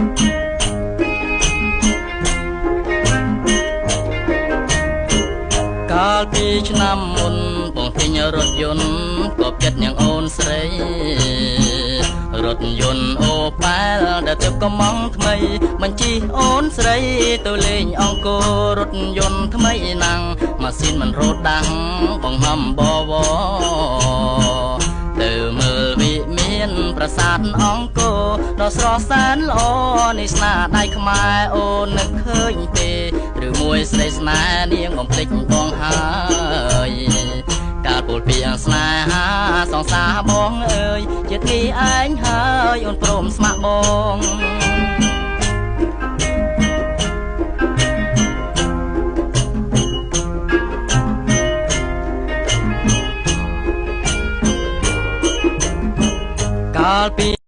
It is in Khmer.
កាលពីឆ្នាំមុនបងទិញរថយន្តក៏ចិត្តនាងអូនស្រីរថយន្តអូប៉ែលដែលទើបកំងថ្មីបញ្ជីអូនស្រីទៅលេងអង្គររថយន្តថ្មីណាំងម៉ាស៊ីនមិនរត់ដាំងបងហំបវរទៅមើលវិមានប្រាសាទអង្គរដ៏ស្រស់សែនល្អនេះស្នាដៃខ្មែរអូននឹកឃើញទេឬមួយស្រីស្នេហ៍នាងបំភ្លេចបងហើយកាលពលពីស្នេហាសង្សារបងអើយជាទីឯងហើយអូនព្រមស្ម័គ្របងកាលពី